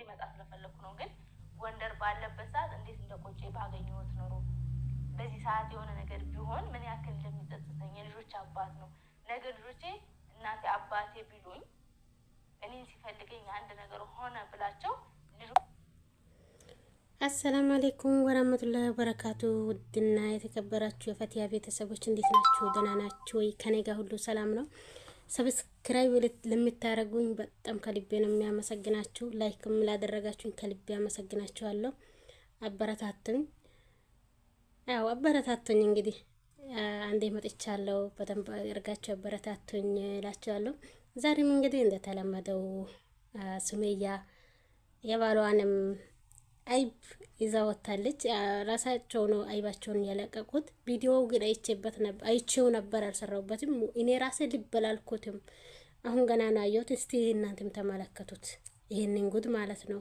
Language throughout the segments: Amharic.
እንዲመጣ ስለፈለግኩ ነው። ግን ጎንደር ባለበት ሰዓት እንዴት እንደቆጨ ባገኘሁት ኖሮ፣ በዚህ ሰዓት የሆነ ነገር ቢሆን ምን ያክል እንደሚጸጽተኝ። የልጆች አባት ነው። ነገ ልጆቼ እናቴ አባቴ ቢሉኝ፣ እኔን ሲፈልገኝ አንድ ነገር ሆነ ብላቸው። አሰላሙ አሌይኩም ወራህመቱላሂ ወበረካቱ። ውድና የተከበራችሁ የፈቲያ ቤተሰቦች እንዴት ናችሁ? ደህና ናችሁ ወይ? ከኔ ጋር ሁሉ ሰላም ነው። Subscribe ለምታደርጉኝ በጣም ከልቤ ነው የሚያመሰግናችሁ። Like ም ላደረጋችሁኝ ከልቤ አመሰግናችኋለሁ። አበረታቱኝ፣ ያው አበረታቱኝ። እንግዲህ አንዴ መጥቻለሁ። በደንብ አድርጋችሁ አበረታቱኝ እላችኋለሁ። ዛሬም እንግዲህ እንደተለመደው ሱመያ የባሏንም አይብ ይዛ ወጥታለች። ራሳቸው ነው አይባቸውን የለቀቁት። ቪዲዮው ግን አይቼበት አይቼው ነበር፣ አልሰራሁበትም። እኔ ራሴ ልብ አላልኩትም። አሁን ገና ነው ያየሁት። እስቲ እናንተም ተመለከቱት ይህንን ጉድ ማለት ነው።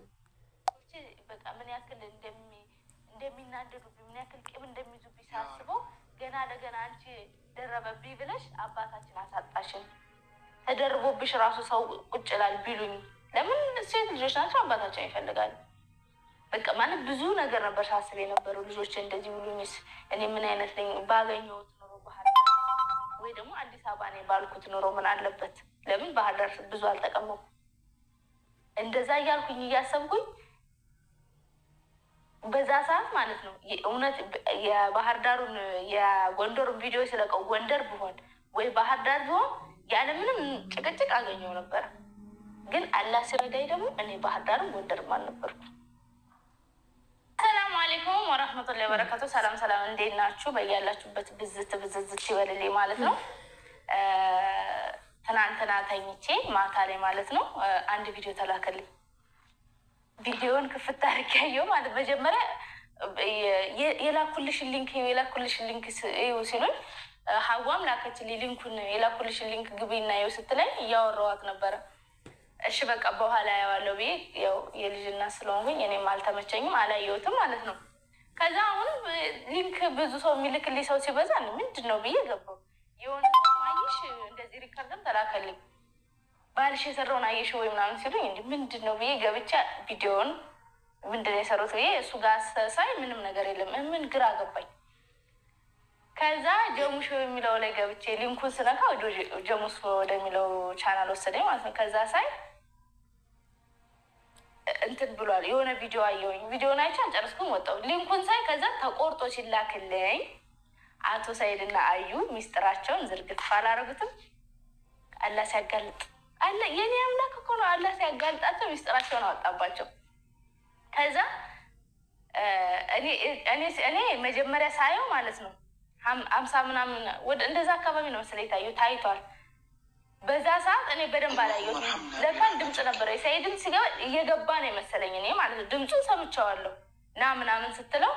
በቃ ምን ያክል እንደሚናደዱብኝ፣ ምን ያክል ቂም እንደሚይዙብኝ ሳስበው፣ ገና ለገና አንቺ ደረበብኝ ብለሽ አባታችን አሳጣሽን፣ ተደርቦብሽ ራሱ ሰው ቁጭ ይላል ቢሉኝ፣ ለምን ሴት ልጆች ናቸው፣ አባታቸውን ይፈልጋሉ። በቃ ማለት ብዙ ነገር ነበር ሳስብ የነበረው። ልጆች እንደዚህ ብሉኝስ እኔ ምን አይነት ነኝ? ባገኘሁት ኖሮ ባህር ዳር ወይ ደግሞ አዲስ አበባ ነኝ ባልኩት ኖሮ ምን አለበት? ለምን ባህር ዳር ብዙ አልጠቀመኩም? እንደዛ እያልኩኝ እያሰብኩኝ በዛ ሰዓት ማለት ነው፣ እውነት የባህር ዳሩን የጎንደሩን ቪዲዮ ስለቀው ጎንደር ብሆን ወይ ባህር ዳር ብሆን ያለምንም ጭቅጭቅ አገኘው ነበረ። ግን አላህ ሲረዳኝ ደግሞ እኔ ባህር ዳርም ጎንደርም አልነበርኩም። ሰላም አሌይኩም ወረህመቱላሂ ወበረካቱ። ሰላም ሰላም፣ እንዴት ናችሁ? በያላችሁበት ብዝት ብዝዝት ይበልልኝ ማለት ነው። ትናንትና ተኝቼ ማታ ላይ ማለት ነው አንድ ቪዲዮ ተላከልኝ። ቪዲዮን ክፍት አድርጌ ያየው ማለት፣ መጀመሪያ የላኩልሽን link የላኩልሽን link እዩ ሲሉኝ፣ ሀዋም ላከችልኝ link ኡን፣ የላኩልሽን link ግቢና ይኸው ስትለኝ እያወራኋት ነበረ። እሺ በቃ በኋላ ያዋለው ብዬ፣ ያው የልጅና ስለሆንኩኝ እኔም አልተመቸኝም፣ አላየሁትም ማለት ነው። ከዛ አሁን link ብዙ ሰው የሚልክልኝ ሰው ሲበዛ ምንድን ነው ብዬ ገባሁ። የሆነ ሰው አየሽ እንደዚህ record ም ተላከልኝ፣ ባልሽ የሰራውን አየሽ ወይ ምናምን ሲሉኝ፣ እንዲ ምንድን ነው ብዬ ገብቻ ቪዲዮውን ምንድን ነው የሰሩት ብዬ እሱ ጋር ሳይ ምንም ነገር የለም። ምን ግራ ገባኝ። ከዛ ጀሙሽ የሚለው ላይ ገብቼ link ኡን ስነካ ጀሙስ ወደሚለው ቻናል ወሰደኝ ማለት ነው። ከዛ ሳይ እንትን ብሏል፣ የሆነ ቪዲዮ አየሁኝ። ቪዲዮን አይቼ አልጨረስኩም፣ ወጣሁ። Link ኡን ሳይ ከዛ ተቆርጦ ሲላክልኝ አቶ ሰይድና አዩ ሚስጥራቸውን ዝርግፍ አላረጉትም። አላህ ሲያጋልጥ አለ፣ የኔ አምላክ እኮ ነው። አላህ ሲያጋልጣቸው ሚስጥራቸውን አወጣባቸው። ከዛ እኔ መጀመሪያ ሳየው ማለት ነው 50 ምናምን ወደ እንደዛ አካባቢ ነው መሰለኝ የታየው፣ ታይቷል። በዛ ሰዓት እኔ በደንብ አላየሁትም። ለካን ድምፅ ነበረ። ሰይድን ሲገባ እየገባ ነው የመሰለኝ እኔ ማለት ነው። ድምፁን ሰምቼዋለሁ፣ ና ምናምን ስትለው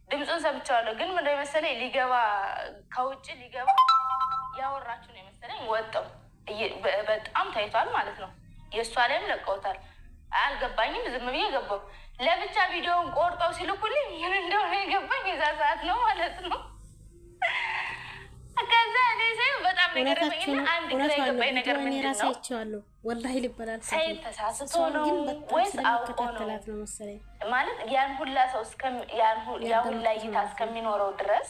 ድምፁን ሰምቼዋለሁ። ግን ምንድን ነው የመሰለኝ ሊገባ ከውጭ ሊገባ ያወራችሁ ነው የመሰለኝ። ወጣው፣ በጣም ታይቷል ማለት ነው። የእሷ ላይም ለቀውታል። አልገባኝም። ዝም ብዬ ገባው። ለብቻ ቪዲዮውን ቆርጠው ሲልኩልኝ ምን እንደሆነ የገባኝ የዛ ሰዓት ነው ማለት ነው። ከዛ እኔ ሳይ በጣም ነገር አንድ ግራ የገባኝ ነገር ምንድን ነው? አይቼዋለሁ። ወላሂ ልበላል። ሰይድ ተሳስቶ ነው ወይስ አውቆ ነው? ነው መሰለኝ። ማለት ያን ሁላ ሰው ያን ሁላ እይታ እስከሚኖረው ድረስ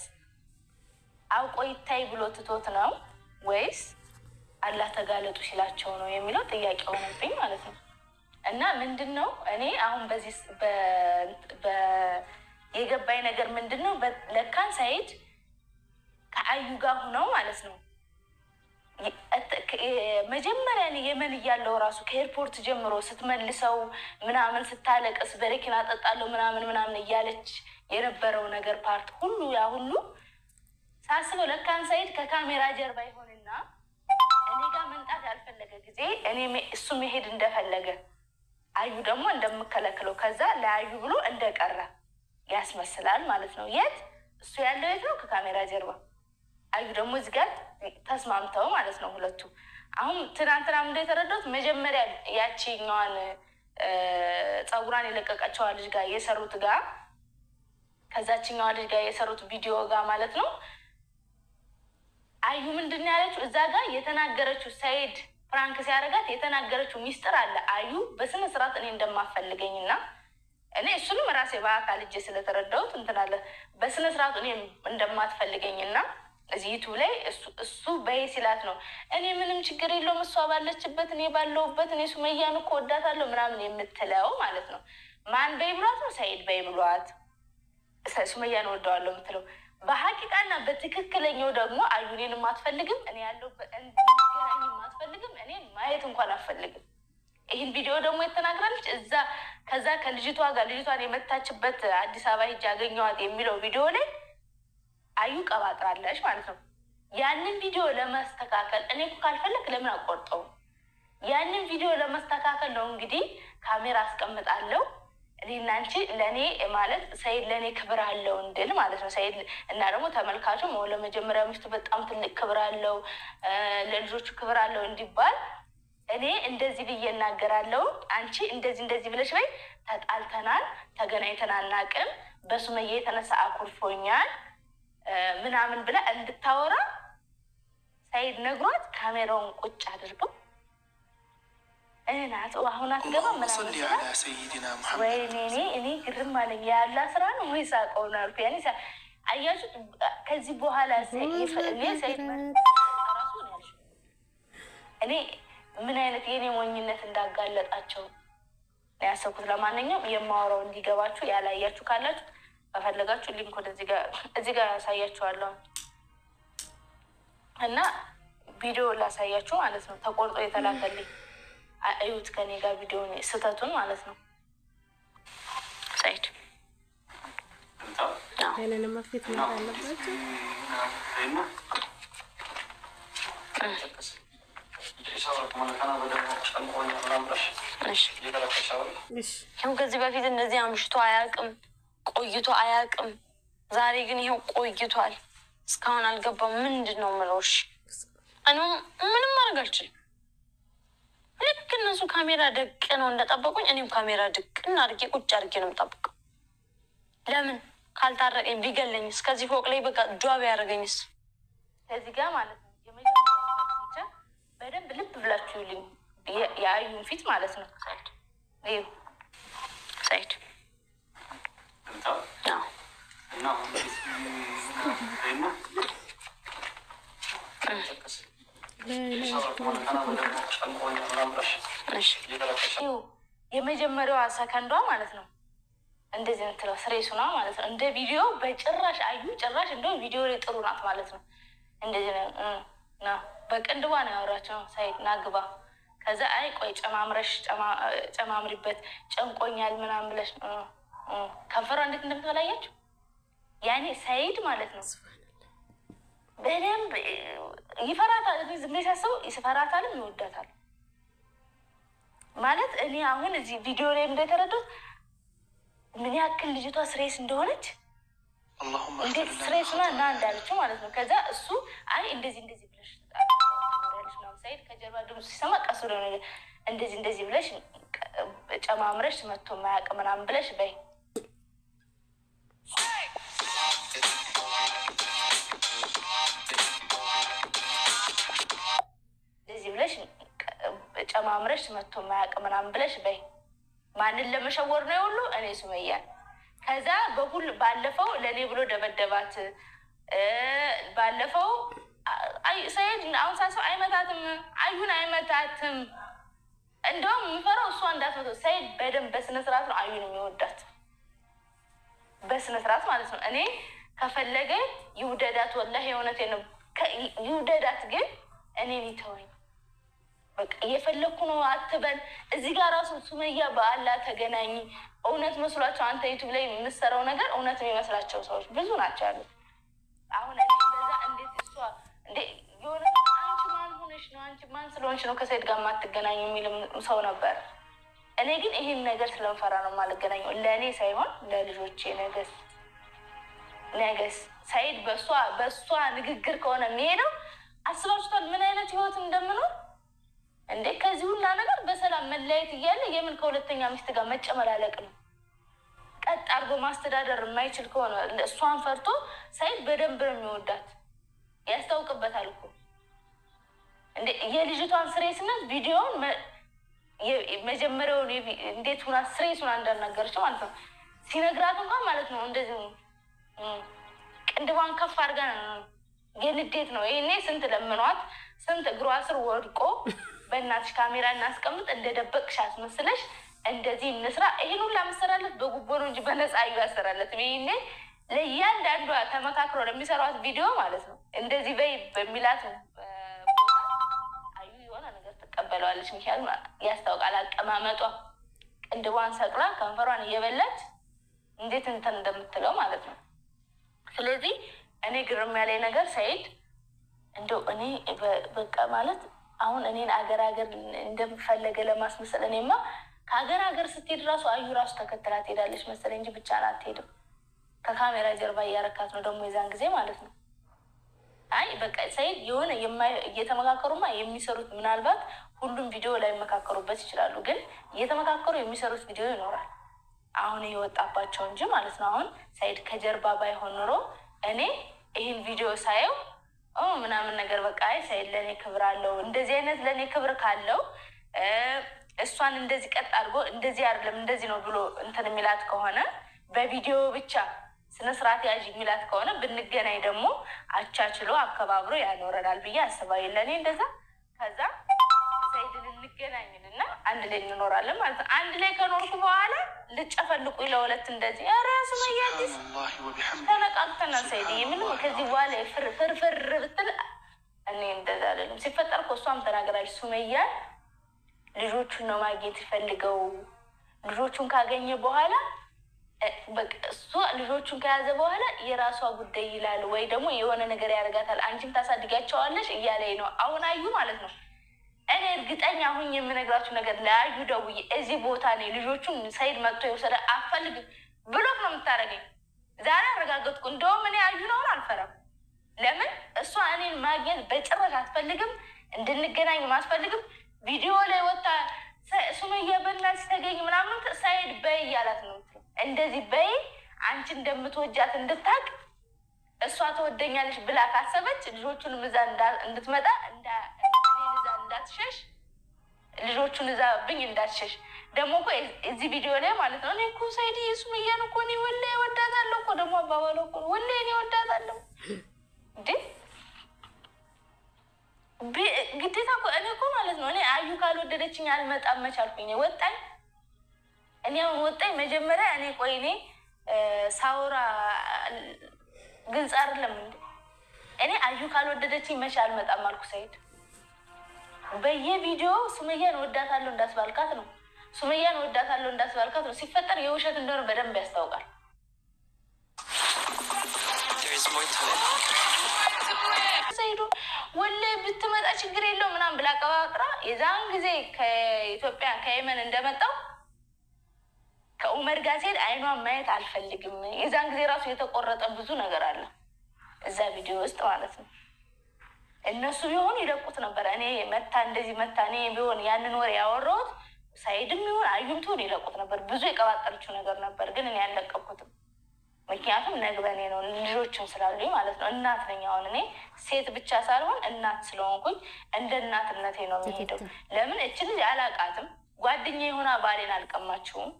አውቆ ይታይ ብሎ ትቶት ነው ወይስ አላህ ተጋለጡ ሲላቸው ነው የሚለው ጥያቄ ሆነብኝ ማለት ነው። እና ምንድን ነው እኔ አሁን በዚህ የገባኝ ነገር ምንድን ነው? ለካን ሰይድ ከአዩ ጋር ሁነው ማለት ነው፣ መጀመሪያ እኔ የመን እያለው ራሱ ከ airport ጀምሮ ስትመልሰው ምናምን፣ ስታለቅስ በረኪና ጠጣለሁ ምናምን ምናምን እያለች የነበረው ነገር part ሁሉ፣ ያ ሁሉ ሳስበው ለካን ሰይድ ከካሜራ ጀርባ ይሆንና እኔ ጋር መምጣት ያልፈለገ ጊዜ እኔ እሱ መሄድ እንደፈለገ፣ አዩ ደግሞ እንደምከለክለው፣ ከዛ ለአዩ ብሎ እንደቀረ ያስመስላል ማለት ነው። የት እሱ ያለው የት ነው? ከካሜራ ጀርባ፣ አዩ ደግሞ እዚህ ጋር ተስማምተው ማለት ነው ሁለቱ። አሁን ትናንትና ምንድን የተረዳሁት፣ መጀመሪያ ያቺኛዋን ፀጉሯን የለቀቀችዋ ልጅ ጋር የሰሩት ጋር፣ ከዛችኛዋ ልጅ ጋር የሰሩት ቪዲዮ ጋር ማለት ነው። አዩ ምንድን ነው ያለችው? እዛ ጋር የተናገረችው ሰይድ Prank ሲያደርጋት የተናገረችው ሚስጥር አለ። አዩ በስነ ስርዓት እኔ እንደማፈልገኝና እኔ እሱንም ራሴ በአካል እጄ ስለተረዳሁት እንትን አለ፣ በስነ ስርዓቱ እኔ እንደማትፈልገኝና እዚህ ዩቱብ ላይ እሱ በይ ሲላት ነው እኔ ምንም ችግር የለውም፣ እሷ ባለችበት እኔ ባለሁበት እኔ ሱመያን እኮ ወዳታለሁ ምናምን የምትለው ማለት ነው። ማን በይ ብሏት ነው? ሰይድ በይ ብሏት ሱመያን ወደዋለሁ የምትለው። በሀቂቃና በትክክለኛው ደግሞ አዩ እኔንም አትፈልግም፣ እኔ ያለሁበት እንድንገናኝም አትፈልግም፣ እኔን ማየት እንኳን አትፈልግም። ይህን ቪዲዮ ደግሞ የተናግራለች እዛ ከዛ ከልጅቷ ጋር ልጅቷን የመታችበት አዲስ አበባ ሂጅ ያገኘዋት የሚለው ቪዲዮ ላይ አዩ ቀባጥራለች ማለት ነው። ያንን ቪዲዮ ለማስተካከል እኔ እኮ ካልፈለክ ለምን አቆርጠውም? ያንን ቪዲዮ ለማስተካከል ነው እንግዲህ ካሜራ አስቀምጣለሁ እኔና አንቺ ለእኔ ማለት ሰይድ ለእኔ ክብር አለው እንድል ማለት ነው። ሰይድ እና ደግሞ ተመልካቹም ለመጀመሪያ ሚስቱ በጣም ትልቅ ክብር አለው፣ ለልጆቹ ክብር አለው እንዲባል እኔ እንደዚህ ብዬ እናገራለሁ። አንቺ እንደዚህ እንደዚህ ብለሽ በይ፣ ተጣልተናል፣ ተገናኝተን አናውቅም፣ በሱመያ የተነሳ አኩርፎኛል ምናምን ብላ እንድታወራ ሰይድ ነግሯት ካሜራውን ቁጭ አድርገው እናት አሁን አትገባም اللهم ምናምን صل ሲላት على سيدنا محمد። ወይኔ እኔ ግርም አለኝ። ያላ ስራ ነው ወይ ሳቀው ነው አልኩ። ያኔ አያችሁት፣ ከዚህ በኋላ እኔ ሰይድ ራሱ ነው ያልሽው። እኔ ምን አይነት የኔ ሞኝነት እንዳጋለጣቸው ነው ያሰብኩት። ለማንኛውም የማወራው እንዲገባችሁ ያላያችሁ ካላችሁ ከፈለጋችሁ link ወደ እዚህ ጋር ያሳያችኋለሁ እና ቪዲዮ ላሳያችሁ ማለት ነው። ተቆርጦ የተላከልኝ እዩት ከኔ ጋር ቪዲዮ ስህተቱን ማለት ነው። ሰይድ ይህንንማ ፊት መት አለባቸው። እሺ ይኸው ከዚህ በፊት እንደዚህ አምሽቶ አያውቅም፣ ቆይቶ አያውቅም። ዛሬ ግን ይኸው ቆይቷል፣ እስካሁን አልገባም። ምንድን ነው የምለው? እሺ እኔ ምንም ማድረግ አልችልም። ልክ እነሱ ካሜራ ደቅ ነው እንደጠበቁኝ፣ እኔም ካሜራ ድቅን አድርጌ ቁጭ አድርጌ ነው የምጠብቀው። ለምን ካልታረቀኝ ቢገለኝስ? ከዚህ ፎቅ ላይ በቃ ጇ ቢያደርገኝስ? ከዚህ ጋር ማለት ነው የመጀመሪያው part ብቻ በደንብ ልብ ብላችሁ ይልኝ የአዩን ፊት ማለት ነው። እዩ ሰይድ እዩ የመጀመሪያዋ ሰከንዷ ማለት ነው እንደዚህ የምትለው ስሬሱ ነው ማለት ነው። እንደ ቪዲዮ በጭራሽ አዩ ጭራሽ እንደው ቪዲዮ ላይ ጥሩ ናት ማለት ነው። እንደዚህ ነው ና በቅንድቧ ነው ያወራቸው። ሰይድ ና ግባ። ከዛ አይ ቆይ ጨማምረሽ ጨማምሪበት ጨንቆኛል ምናምን ብለሽ ከንፈሯ እንዴት እንደምትበላያችሁ ያኔ ሰይድ ማለት ነው በደንብ ይፈራታል። ዝም ብዬ ሳስበው ይፈራታልም ይወዳታል ማለት እኔ አሁን እዚህ ቪዲዮ ላይ እንደተረዱት ምን ያክል ልጅቷ ስሬስ እንደሆነች اللهم እንዴት اغفر لنا ስሬስ ሆና እና خطايانا እንዳለችው ማለት ነው። ከዛ እሱ አይ እንደዚህ እንደዚህ ብለሽ ታወሪያለሽ ምናምን ሰይድ ከጀርባ ድምፁ ሲሰማ ቀስ ብሎ ነው እንደዚህ እንደዚህ ብለሽ ጨማምረሽ መቶ ማያውቅ ምናምን ብለሽ በይ። እንደዚህ ብለሽ ጨማምረሽ መቶ ማያውቅ ምናምን ብለሽ በይ። ማንን ለመሸወር ነው የሁሉ? እኔ ሱመያን። ከዛ በሁል ባለፈው ለእኔ ብሎ ደበደባት። ባለፈው ሰይድ አሁን ሳስበው አይመታትም፣ አዩን አይመታትም። እንደውም የሚፈራው እሷ እንዳትመታው። ሰይድ በደንብ በስነ ስርዓት ነው አዩን የሚወዳት፣ በስነ ስርዓት ማለት ነው። እኔ ከፈለገ ይውደዳት፣ ወላሂ የእውነቴን ነው ይውደዳት፣ ግን እኔን ይተወኝ። በቃ እየፈለግኩ ነው አትበል። እዚህ ጋር ራሱ ሱመያ በአላህ ተገናኝ እውነት መስሏቸው አንተ ዩቱብ ላይ የምትሰራው ነገር እውነት የሚመስላቸው ሰዎች ብዙ ናቸው ያሉት። አሁን እኔ በዛ እንዴት እሷ እንዴ የሆነ አንቺ ማን ሆነሽ ነው፣ አንቺ ማን ስለሆንሽ ነው ከሰይድ ጋር የማትገናኙ የሚልም ሰው ነበር። እኔ ግን ይህን ነገር ስለምፈራ ነው የማልገናኘው፣ ለእኔ ሳይሆን ለልጆቼ። ነገስ ነገስ ሰይድ በእሷ ንግግር ከሆነ የሚሄደው አስባችኋል ምን አይነት ህይወት እንደምኖር? እንዴ ከዚህ ሁላ ነገር በሰላም መለያየት እያለ የምን ከሁለተኛ ሚስት ጋር መጨመላለቅ ነው? ቀጥ አድርጎ ማስተዳደር የማይችል ከሆነ እሷን ፈርቶ ሰይድ በደንብ ነው የሚወዳት፣ ያስታውቅበታል እኮ። እንደ የልጅቷን serious ነት ቪዲዮውን መጀመሪያውን እንዴት ሁና serious ሁና እንዳናገረችው ማለት ነው። ሲነግራት እንኳን ማለት ነው እንደዚህ ቅንድቧን ከፍ አድርጋ ነው፣ የንዴት ነው። ይሄኔ ስንት ለምኗት፣ ስንት እግሯ ስር ወድቆ በእናትሽ ካሜራ እናስቀምጥ፣ እንደደበቅሽ አስመስለሽ እንደዚህ እንስራ። ይሄን ሁላ መሰራለት በጉቦ ነው እንጂ በነፃ እዩ ያሰራለትም። ይሄኔ ለእያንዳንዷ ተመካክሮ ለሚሰሯት ቪዲዮ ማለት ነው እንደዚህ በይ በሚላት ቦታ አዩ የሆነ ነገር ትቀበለዋለች። ምክንያቱም ያስታውቃል አቀማመጧ፣ ቅንድቧን ሰቅላ ከንፈሯን እየበላች እንዴት እንትን እንደምትለው ማለት ነው። ስለዚህ እኔ ግርም ያለኝ ነገር ሰይድ እንደው እኔ በቃ ማለት አሁን እኔን አገር ሀገር እንደምፈለገ ለማስመሰል፣ እኔማ ከሀገር ሀገር ስትሄድ ራሱ አዩ ራሱ ተከትላ ትሄዳለች መሰለኝ እንጂ ብቻ አትሄድም። ከካሜራ ጀርባ እያረካት ነው ደግሞ የዛን ጊዜ ማለት ነው። አይ በቃ ሰይድ የሆነ እየተመካከሩማ የሚሰሩት፣ ምናልባት ሁሉም ቪዲዮ ላይ መካከሩበት ይችላሉ፣ ግን እየተመካከሩ የሚሰሩት ቪዲዮ ይኖራል። አሁን የወጣባቸው እንጂ ማለት ነው። አሁን ሰይድ ከጀርባ ባይሆን ኖሮ እኔ ይህን ቪዲዮ ሳየው ምናምን ነገር በቃ አይ ሰይድ ለእኔ ክብር አለው፣ እንደዚህ አይነት ለእኔ ክብር ካለው፣ እሷን እንደዚህ ቀጥ አድርጎ እንደዚህ አይደለም እንደዚህ ነው ብሎ እንትን የሚላት ከሆነ፣ በቪዲዮ ብቻ ስነ ስርዓት ያዥ የሚላት ከሆነ፣ ብንገናኝ ደግሞ አቻችሎ አከባብሮ ያኖረናል ብዬ አስባለሁ። ለእኔ እንደዛ ከዛ ሰይድን እንገናኝና አንድ ላይ እንኖራለን ማለት ነው። አንድ ላይ ከኖርኩ በኋላ ልጨፈልቁ ለሁለት እንደዚህ ኧረ ሱመያ አዲስ سبحان الله وبحمده ተነቃቅተናል። ሰይድዬ ምንም ከዚህ በኋላ ፍርፍር ብትል እኔ እንደዛ አይደለም። ሲፈጠር እኮ እሷም ተናግራለች። ሱመያን ልጆቹን ነው ማግኘት ይፈልገው፣ ልጆቹን ካገኘ በኋላ በቃ እሱ ልጆቹን ከያዘ በኋላ የራሷ ጉዳይ ይላል፣ ወይ ደግሞ የሆነ ነገር ያደርጋታል፣ አንቺም ታሳድጊያቸዋለሽ እያለኝ ነው አሁን አዩ ማለት ነው። እኔ እርግጠኛ ሁኝ የምነግራችሁ ነገር ለአዩ ደውዬ እዚህ ቦታ ነኝ፣ ልጆቹን ሰይድ መጥቶ የወሰደ አፈልግም block ነው የምታደርገኝ። ዛሬ አረጋገጥኩ። እንደውም እኔ አዩን አሁን አልፈራም። ለምን እሷ እኔን ማግኘት በጭራሽ አትፈልግም፣ እንድንገናኝም አትፈልግም። ቪዲዮ ላይ ወጣ ሱመያ በእናትሽ ተገኝ ምናምን ሰይድ በይ እያላት ነው የምትለው። እንደዚህ በይ አንቺ እንደምትወጃት እንድታቅ፣ እሷ ትወደኛለች ብላ ካሰበች ልጆቹንም እዛ እንድትመጣ፣ እኔን እዛ እንዳትሸሽ፣ ልጆቹን እዛ ብኝ እንዳትሸሽ። ደግሞ እኮ እዚህ ቪዲዮ ላይ ማለት ነው እኔ እኮ ሰይድ ሱመያን እኮ እኔ ወላሂ እወዳታለሁ እኮ፣ ደግሞ አባባለው እኮ ወላሂ እኔ እወዳታለሁ እንዴ፣ ግዴታ እኮ እኔ እኮ ማለት ነው እኔ አዩ ካልወደደችኝ አልመጣም። መቻልኩኝ ወጣኝ። እኔ አሁን ወጣኝ። መጀመሪያ እኔ ቆይ እኔ ሳውራ ግልጽ አይደለም እንዴ? እኔ አዩ ካልወደደችኝ መቼ አልመጣም አልኩ። ሰይድ በየቪዲዮ ሱመያን ወዳታለሁ እንዳስባልካት ነው። ሱመያን ወዳታለሁ እንዳስባልካት ነው። ሲፈጠር የውሸት እንደሆነ በደንብ ያስታውቃል። There is more to it. ሰይዱ ወላሂ ብትመጣ ችግር የለው ምናምን ብላ ቀባጥራ የዛን ጊዜ ከኢትዮጵያ ከየመን እንደመጣው ከኡመር ጋር ሲሄድ አይኗን ማየት አልፈልግም። የዛን ጊዜ ራሱ የተቆረጠ ብዙ ነገር አለ እዛ ቪዲዮ ውስጥ ማለት ነው። እነሱ ቢሆኑ ይለቁት ነበር። እኔ መታ እንደዚህ መታ እኔ ቢሆን ያንን ወሬ ያወራሁት ሳይድም ይሁን አዩም ትሁን ይለቁት ነበር። ብዙ የቀባጠረችው ነገር ነበር፣ ግን እኔ ያልለቀኩትም። ምክንያቱም ነግበኔ ነው፣ ልጆችም ስላሉኝ ማለት ነው። እናት ነኝ። አሁን እኔ ሴት ብቻ ሳልሆን እናት ስለሆንኩኝ እንደ እናትነቴ ነው የሚሄደው። ለምን እች ልጅ አላቃትም፣ ጓደኛ የሆነ ባሌን አልቀማችውም፣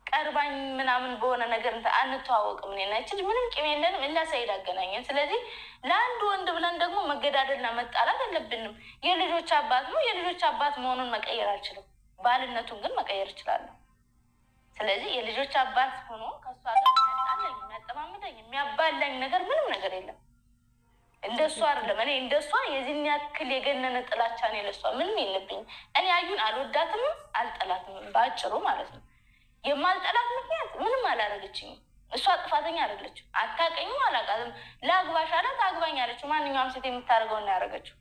ቀርባኝ ምናምን በሆነ ነገር እንትን አንተዋወቅም። እኔና እች ልጅ ምንም ቂም የለንም፣ እላ ሰይድ አገናኘን። ስለዚህ ለአንድ ወንድ ብለን ደግሞ መገዳደልና መጣላት የለብንም። የልጆች አባት ነው። የልጆች አባት መሆኑን መቀየር አልችልም። ባልነቱን ግን መቀየር እችላለሁ። ስለዚህ የልጆች አባት ሆኖ ከእሷ ጋር የሚያጣላኝ፣ የሚያጠማምደኝ፣ የሚያባላኝ ነገር ምንም ነገር የለም። እንደሷ አይደለም። እኔ እንደሷ የዚህን ያክል የገነነ ጥላቻ እኔ ለሷ ምንም የለብኝም። እኔ አዩን አልወዳትም አልጠላትም፣ በአጭሩ ማለት ነው። የማልጠላት ምክንያት ምንም አላደረገችኝም። እሷ ጥፋተኛ አይደለችም። አታውቀኝም፣ አላውቃትም። ለአግባሽ አላት፣ አግባኝ አለችው። ማንኛውም ሴት የምታደርገውን ነው ያደረገችው።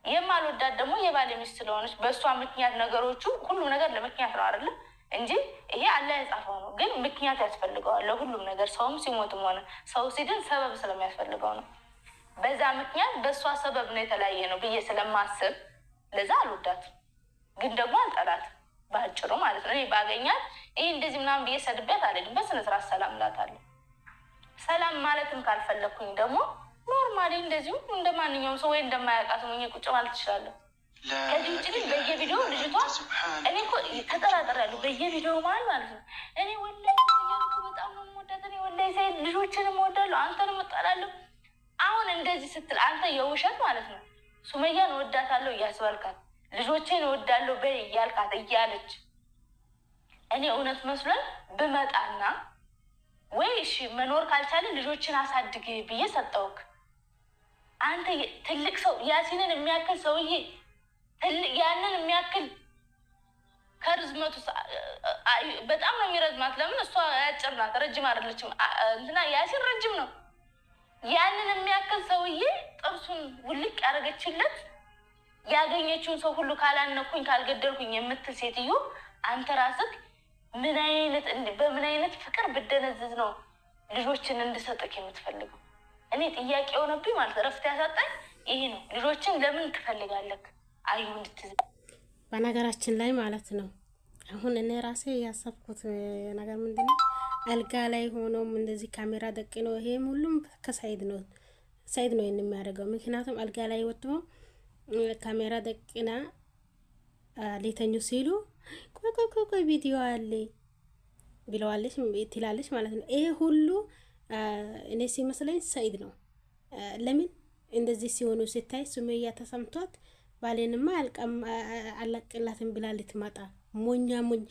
የማልወዳት ደግሞ የባሌ ሚስት ስለሆነች በእሷ ምክንያት ነገሮቹ ሁሉም ነገር ለምክንያት ነው አይደለም እንጂ ይሄ አላህ የጻፈው ነው። ግን ምክንያት ያስፈልገዋል ለሁሉም ነገር። ሰውም ሲሞትም ሆነ ሰው ሲድን ሰበብ ስለሚያስፈልገው ነው። በዛ ምክንያት በእሷ ሰበብ ነው የተለያየ ነው ብዬ ስለማስብ ለዛ አልወዳትም፣ ግን ደግሞ አልጠላትም። በአጭሩ ማለት ነው። እኔ ባገኛት ይህ እንደዚህ ምናምን ብዬ ሰድቤያት አልሄድም። በስነ ስርዓት ሰላም እላታለሁ። ሰላም ማለትም ካልፈለግኩኝ ደግሞ Normally እንደዚሁ እንደ ማንኛውም ሰው ወይ እንደማያውቃት ሆኜ ቁጭ ማለት እችላለሁ። لا ከዚህ ውጭ ግን إله በየቪዲዮ إلا ልጅቷ أنت سبحانك እኔ እኮ ተጠራጥሬያለሁ። በየቪዲዮ መሀል ማለት ነው። እኔ ወላሂ ሱመያን እኮ በጣም ነው የምወዳት። እኔ ወላሂ ሰይድ ልጆችንም እወዳለሁ፣ አንተንም እጠላለሁ። አሁን እንደዚህ ስትል አንተ የውሸት ማለት ነው ሱመያን እወዳታለሁ እያስባልካት ልጆቼን እወዳለሁ በይ እያልካት እያለች እኔ እውነት መስሎኝ ብመጣና ወይ እሺ መኖር ካልቻለ ልጆችን አሳድግ ብዬ ሰጠውክ። አንተ ትልቅ ሰው ያሲንን የሚያክል ሰውዬ ትልቅ ያንን የሚያክል ከርዝመቱ በጣም ነው የሚረዝማት። ለምን እሷ አጭር ናት፣ ረጅም አይደለችም። እንትና ያሲን ረጅም ነው። ያንን የሚያክል ሰውዬ ጥርሱን ውልቅ ያደረገችለት ያገኘችውን ሰው ሁሉ ካላነኩኝ ካልገደልኩኝ የምትል ሴትዮ አንተ ራስህ ምን አይነት በምን አይነት ፍቅር ብደነዝዝ ነው ልጆችን እንድሰጥክ የምትፈልገው? እኔ ጥያቄ የሆነብኝ ማለት እረፍት ያሳጣኝ ይሄ ነው። ልጆችን ለምን ትፈልጋለህ? አዩ እንድትዝ በነገራችን ላይ ማለት ነው አሁን እኔ ራሴ ያሰብኩት ነገር ምንድነው፣ አልጋ ላይ ሆኖም እንደዚህ ካሜራ ደቅኖ ይሄም ሁሉም ከሰይድ ነው፣ ሰይድ ነው የሚያደርገው። ምክንያቱም አልጋ ላይ ወጥቶ ካሜራ ደቅና ሊተኙ ሲሉ ቆይ ቆይ ቆይ ቆይ ቪዲዮ አለ ብለዋለች ትላለች ማለት ነው። ይሄ ሁሉ እኔ ሲመስለኝ ሰይድ ነው። ለምን እንደዚህ ሲሆኑ ሲታይ ሱመያ ተሰምቷት ባሌንማ አልለቅላትም ብላ ልትመጣ ሞኛ ሞኝ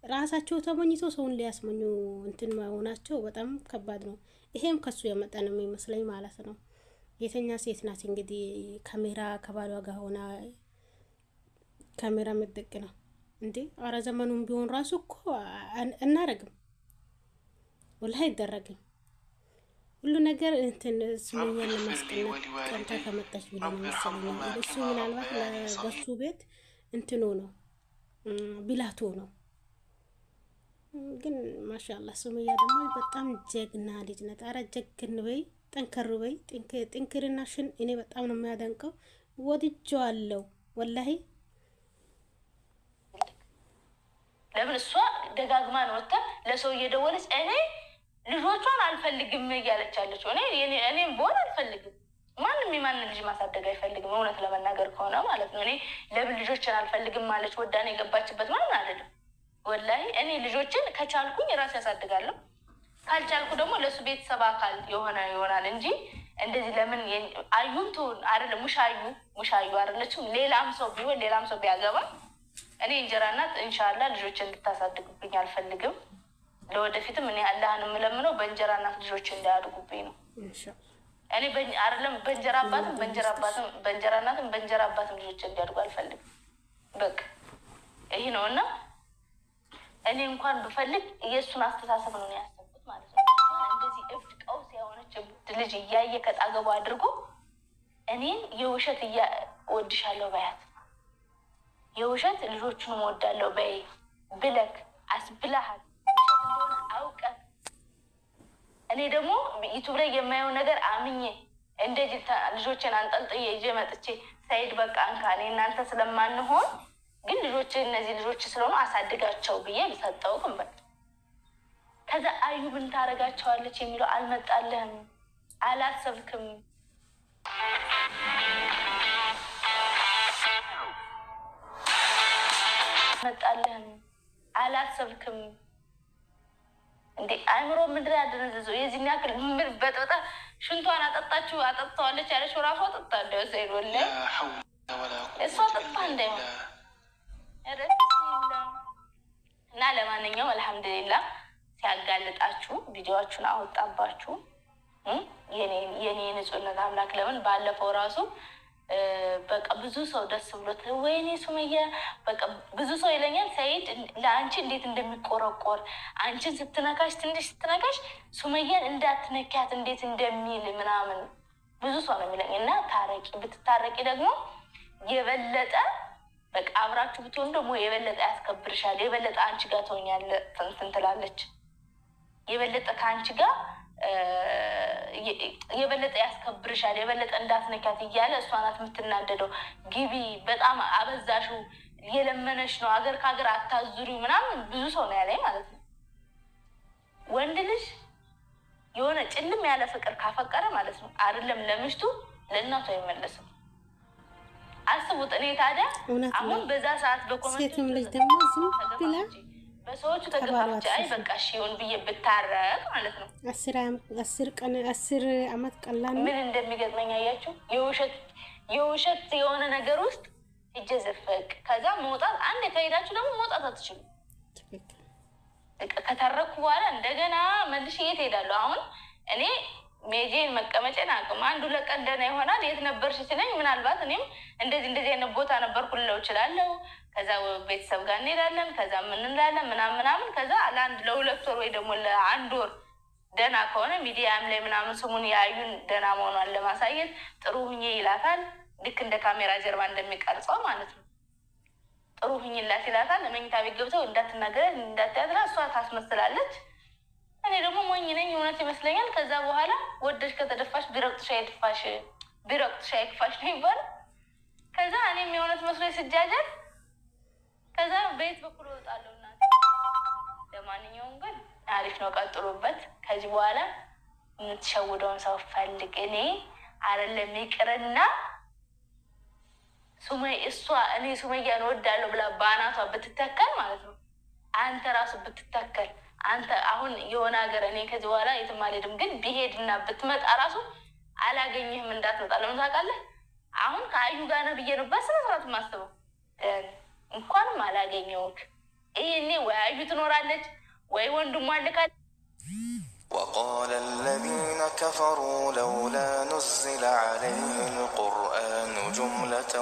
ራሳቸው ተሞኝቶ ሰውን ሊያስሞኙ እንትን መሆናቸው በጣም ከባድ ነው። ይሄም ከሱ የመጣ ነው የሚመስለኝ ማለት ነው። የተኛ ሴት ናት እንግዲህ ካሜራ ከባሏ ጋር ሆና ካሜራ መጠቅ ነው እንዴ? አረ ዘመኑን ቢሆን ራሱ እኮ አናረግም፣ ወላሂ አይደረግም። ሁሉ ነገር እንትን ሱመያን رب اغفر لي ለማስቀናት ቀንታ ولوالدي ከመጣች ብሎ ነው رب መሰለኝ። ارحمهما እሱ كما ምናልባት ربياني በሱ صغيرا ቤት እንትኑ ነው ቢላቶ ነው። ግን ማሻአላህ ሱመያ ደግሞ በጣም ጀግና ልጅ ናት። አረ ጀግን በይ፣ ጠንከር በይ። ጥንክርናሽን እኔ በጣም ነው የሚያደንቀው፣ ወድጄዋለሁ ወላሂ። ለምን እሷ ደጋግማ ነው ወጥታ ለሰው እየደወለች እኔ ልጆቿን አልፈልግም እያለች ያለችው። እኔ እኔም ብሆን አልፈልግም። ማንም የማንን ልጅ ማሳደግ አይፈልግም፣ እውነት ለመናገር ከሆነ ማለት ነው። እኔ ለምን ልጆችን አልፈልግም ማለች ወዳን የገባችበት ምናምን አይደለም። ወላሂ እኔ ልጆችን ከቻልኩኝ ራሴ ያሳድጋለሁ፣ ካልቻልኩ ደግሞ ለእሱ ቤተሰብ አካል የሆነ ይሆናል እንጂ እንደዚህ ለምን አዩም ትሁን አይደለም ሙሻዩ ሙሻዩ አይደለችም። ሌላም ሰው ቢሆን ሌላም ሰው ቢያገባ እኔ እንጀራ እናት እንሻላ ልጆች እንድታሳድግብኝ አልፈልግም። ለወደፊትም እኔ አላህን የምለምነው በእንጀራ እናት ልጆች እንዳያድጉብኝ ነው። ኢንሻአላህ እኔ አይደለም በእንጀራ አባትም በእንጀራ አባትም በእንጀራ እናትም በእንጀራ አባትም ልጆች እንዲያድጉ አልፈልግም። በቃ ይሄ ነው እና እኔ እንኳን ብፈልግ የእሱን አስተሳሰብ ነው ያሰብኩት ማለት ነው። እንደዚህ እብድ ቀውስ የሆነች እብድ ልጅ እያየ ከጣገቡ አድርጎ እኔን የውሸት እወድሻለሁ በያት የውሸት ልጆቹን እወዳለሁ በይ ብለክ አስብለሃል። ውሸት እንደሆነ አውቀህ እኔ ደግሞ ዩቱብ ላይ የማየው ነገር አምኜ እንደዚህ ልጆችን አንጠልጥዬ ይዤ መጥቼ ሰይድ በቃ እንካ እኔ እናንተ ስለማንሆን ግን ልጆች እነዚህ ልጆች ስለሆኑ አሳድጋቸው ብዬ ሰጠው። በቃ ከዛ አዩ ምን ታደርጋቸዋለች የሚለው አልመጣልህም፣ አላሰብክም። አልመጣልህም፣ አላሰብክም። እንዴ አይምሮ ምንድን ያደነዘዘው? የዚህን ያክል ምን በጥብጣ ሽንቷን አጠጣችሁ አጠጥተዋለች ያለችው ራሱ አጠጣ እንደው ሰይድ ወላሂ لا حول ولا እሷ قوة አጠጣ إلا እንዳይሆን بالله ኧረ ቢስሚላህ። እና ለማንኛውም አልሐምዱሊላህ ሲያጋልጣችሁ ቪዲዮአችሁን አወጣባችሁ። የኔ የንጹህነት አምላክ ለምን ባለፈው ራሱ በቃ ብዙ ሰው ደስ ብሎት ወይኔ ሱመያ በቃ ብዙ ሰው ይለኛል ሰይድ ለአንቺ እንዴት እንደሚቆረቆር አንቺን ስትነካሽ ትንሽ ስትነካሽ ሱመያን እንዳትነኪያት እንዴት እንደሚል ምናምን ብዙ ሰው ነው የሚለኝ። እና ታረቂ፣ ብትታረቂ ደግሞ የበለጠ በቃ አብራችሁ ብትሆኑ ደግሞ የበለጠ ያስከብርሻል፣ የበለጠ አንቺ ጋር ትሆኛለህ እንትን ትላለች፣ የበለጠ ከአንቺ ጋር የበለጠ ያስከብርሻል፣ የበለጠ እንዳትነኪያት እያለ እሷ ናት የምትናደደው። ግቢ በጣም አበዛሽው፣ የለመነሽ ነው፣ አገር ከሀገር አታዙሪው ምናምን ብዙ ሰው ነው ያለኝ ማለት ነው። ወንድ ልጅ የሆነ ጭልም ያለ ፍቅር ካፈቀረ ማለት ነው አይደለም ለምሽቱ ለእናቱ አይመለስም። አስቡት። እኔ ታዲያ እውነት ነው። አሁን በዛ ሰዓት በ comment ሴትም ልጅ ደግሞ ዝም ብላ በሰዎቹ ከባሏ ተገፋፍቼ አይ አትሸሽም። በቃ እሺ ይሁን ብዬ ብታረቅ ማለት ነው 10 ቀን 10 አመት ቀላል ነው። ምን እንደሚገጥመኝ አያችሁ? የውሸት የውሸት የሆነ ነገር ውስጥ እጀ ዘፈቅ፣ ከዛ መውጣት፣ አንድ ከሄዳችሁ ደግሞ መውጣት አትችሉም። ትክክል። በቃ ከታረኩ በኋላ እንደገና መልሼ የት ሄዳለሁ? አሁን እኔ ሜጄን መቀመጬን አቅም አንድ ሁለት ቀን ደህና ይሆናል። የት ነበርሽ ሲለኝ ምናልባት እኔም እንደዚህ እንደዚህ አይነት ቦታ ነበርኩ ልለው እችላለሁ። ከዛ ቤተሰብ ጋር እንሄዳለን። ከዛ ምን እንላለን ምናምን ምናምን። ከዛ ለአንድ ለ2 ወር ወይ ደግሞ ለአንድ ወር ደህና ከሆነ ሚዲያም ላይ ምናምን ስሙን ያዩን ደህና መሆኗን ለማሳየት ጥሩ ሁኜ ይላታል። ልክ እንደ ካሜራ ጀርባ እንደሚቀርጸው ማለት ነው። ጥሩ ሁኝላት ይላታል። መኝታ ቤት ገብተው እንዳትናገረ እንዳትያትላ እሷ ታስመስላለች። እኔ ደግሞ ሞኝ ነኝ፣ እውነት ይመስለኛል። ከዛ በኋላ ወደሽ ከተደፋሽ ቢረግጡሽ አይድፋሽ፣ ቢረግጡሽ አይክፋሽ ነው ይባላል። ከዛ እኔም የእውነት መስሎኝ ስጃጀል ከዛ በየት በኩል እወጣለሁ እናቴ። ለማንኛውም ግን አሪፍ ነው፣ ቀጥሎበት። ከዚህ በኋላ የምትሸውደውን ሰው ፈልግ። እኔ አይደለም ይቅርና ሱመይ እሷ እኔ ሱመያን እወዳለሁ ብላ በአናቷ ብትተከል ማለት ነው፣ አንተ ራሱ ብትተከል፣ አንተ አሁን የሆነ ሀገር እኔ ከዚህ በኋላ የትም አልሄድም፣ ግን ቢሄድና ብትመጣ ራሱ አላገኝህም። እንዳትመጣ። ለምን ታውቃለህ? አሁን ከአዩ ጋር ነው ብዬ ነው በስነ ስርዓቱ የማስበው። እንኳንም አላገኘሁህ። ይሄኔ ወይ አዩ ትኖራለች ወይ ወንድሟ ልካ وقال الذين كفروا لولا نزل عليه القرآن جملة.